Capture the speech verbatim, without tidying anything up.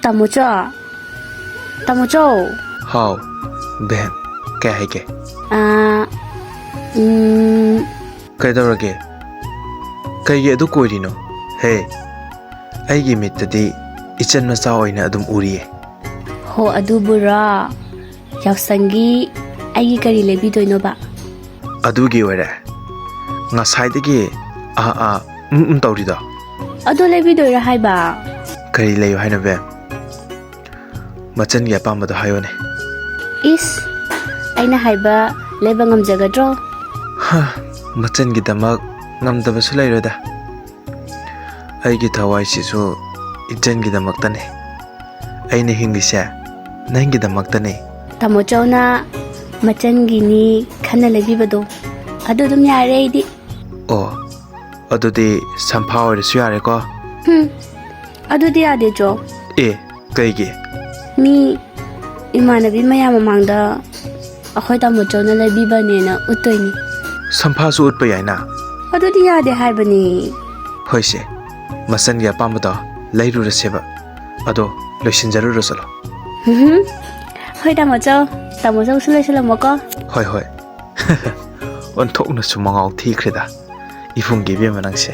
ꯇꯥꯃꯣꯆꯧ, ꯇꯥꯃꯣꯆꯧ꯫ ꯍꯥꯎ, ꯕꯦꯝ, ꯀꯩ ꯍꯥꯏꯒꯦ? ꯑꯥ, ꯎꯝ꯫ ꯀꯩꯗꯧꯔꯒꯦ? ꯀꯩꯒꯤ ꯑꯗꯨ ꯀꯣꯏꯔꯤꯅꯣ? ꯍꯦ, ꯑꯩꯒꯤ ꯃꯤꯠꯇꯗꯤ ꯏꯆꯟ ꯃꯆꯥ ꯑꯣꯏꯅ ꯑꯗꯨꯝ ꯎꯔꯤꯌꯦ꯫ ꯍꯣ, ꯑꯗꯨꯕꯨꯔꯣ? ꯌꯥꯎꯁꯪꯒꯤ ꯑꯩꯒꯤ ꯀꯔꯤ ꯂꯩꯕꯤꯗꯣꯏꯅꯣꯕ? ꯑꯗꯨꯒꯤ ꯑꯣꯏꯔꯦ ꯉꯁꯥꯏꯗꯒꯤ ꯑꯥ ꯑꯥ ꯎꯝ ꯎꯝ ꯇꯧꯔꯤꯗꯣ꯫ ꯑꯗꯣ ꯂꯩꯕꯤꯗꯣꯏꯔꯥ ꯍꯥꯏꯕ? ꯀꯔꯤ ꯂꯩꯌꯨ ꯍꯥꯏꯅꯣ, ꯕꯦꯝ? ꯃꯆꯟꯒꯤ ꯑꯄꯥꯝꯕꯗꯣ ꯍꯥꯏꯌꯣꯅꯦ꯫ ꯏꯁ, ꯑꯩꯅ ꯍꯥꯏꯕ ꯂꯩꯕ ꯉꯝꯖꯒꯗ꯭ꯔꯣ? ꯍꯥ, ꯃꯆꯟꯒꯤꯗꯃꯛ ꯉꯝꯗꯕꯁꯨ ꯂꯩꯔꯣꯏꯗ꯫ ꯑꯩꯒꯤ ꯊꯋꯥꯏꯁꯤꯁꯨ ꯏꯆꯟꯒꯤꯗꯃꯛꯇꯅꯦ꯫ ꯑꯩꯅ ꯍꯤꯡꯂꯤꯁꯦ ꯅꯪꯒꯤꯗꯃꯛꯇꯅꯦ꯫ ꯇꯥꯃꯣꯆꯧꯅ ꯃꯆꯟꯒꯤꯅꯤ ꯈꯟꯅ ꯂꯩꯕꯤꯕꯗꯣ, ꯑꯗꯨ ꯑꯗꯨꯝ ꯌꯥꯔꯦ ꯑꯩꯗꯤ꯫ ꯑꯣ, ꯑꯗꯨꯗꯤ ꯁꯝꯐꯥ ꯑꯣꯏꯔꯁꯨ ꯌꯥꯔꯦꯀꯣ? ꯍꯨꯝ, ꯑꯗꯨꯗꯤ ꯌꯥꯗꯦ, ꯆꯣ꯫ ꯑꯦ, ꯀꯩꯒꯤ? ꯃꯤ ꯏꯃꯥꯟꯅꯕꯤ ꯃꯌꯥꯝ ꯃꯃꯥꯡꯗ ꯑꯩꯈꯣꯏ ꯇꯥꯃꯣꯆꯧꯅ ꯂꯩꯕꯤꯕꯅꯦꯅ ꯎꯠꯇꯣꯏꯅꯤ꯫ ꯁꯝꯐꯥꯁꯨ ꯎꯠꯄ ꯌꯥꯏꯅ? ꯑꯗꯨꯗꯤ ꯌꯥꯗꯦ ꯍꯥꯏꯕꯅꯤ꯫ ꯍꯣꯏꯁꯦ, ꯃꯆꯟꯒꯤ ꯑꯄꯥꯝꯕꯗꯣ ꯂꯩꯔꯨꯔꯁꯦꯕ꯫ ꯑꯗꯣ ꯂꯣꯏꯁꯤꯟꯖꯔꯨꯔꯣ, ꯆꯠꯂꯣ꯫ ꯎꯝꯍꯨꯝ꯫ ꯍꯣꯏ, ꯇꯥꯃꯣꯆꯧ꯫ ꯇꯥꯃꯣꯆꯧꯁꯨ ꯂꯣꯏꯁꯤꯜꯂꯝꯃꯣꯀꯣ꯫ ꯍꯣꯏ, ꯍꯣꯏ꯫ ꯑꯣꯟꯊꯣꯛꯅꯁꯨ ꯃꯉꯥꯎ ꯊꯤꯈ꯭ꯔꯦꯗ, ꯏꯕꯨꯡꯒꯤ ꯏꯕꯦꯝꯃ ꯅꯪꯁꯦ꯫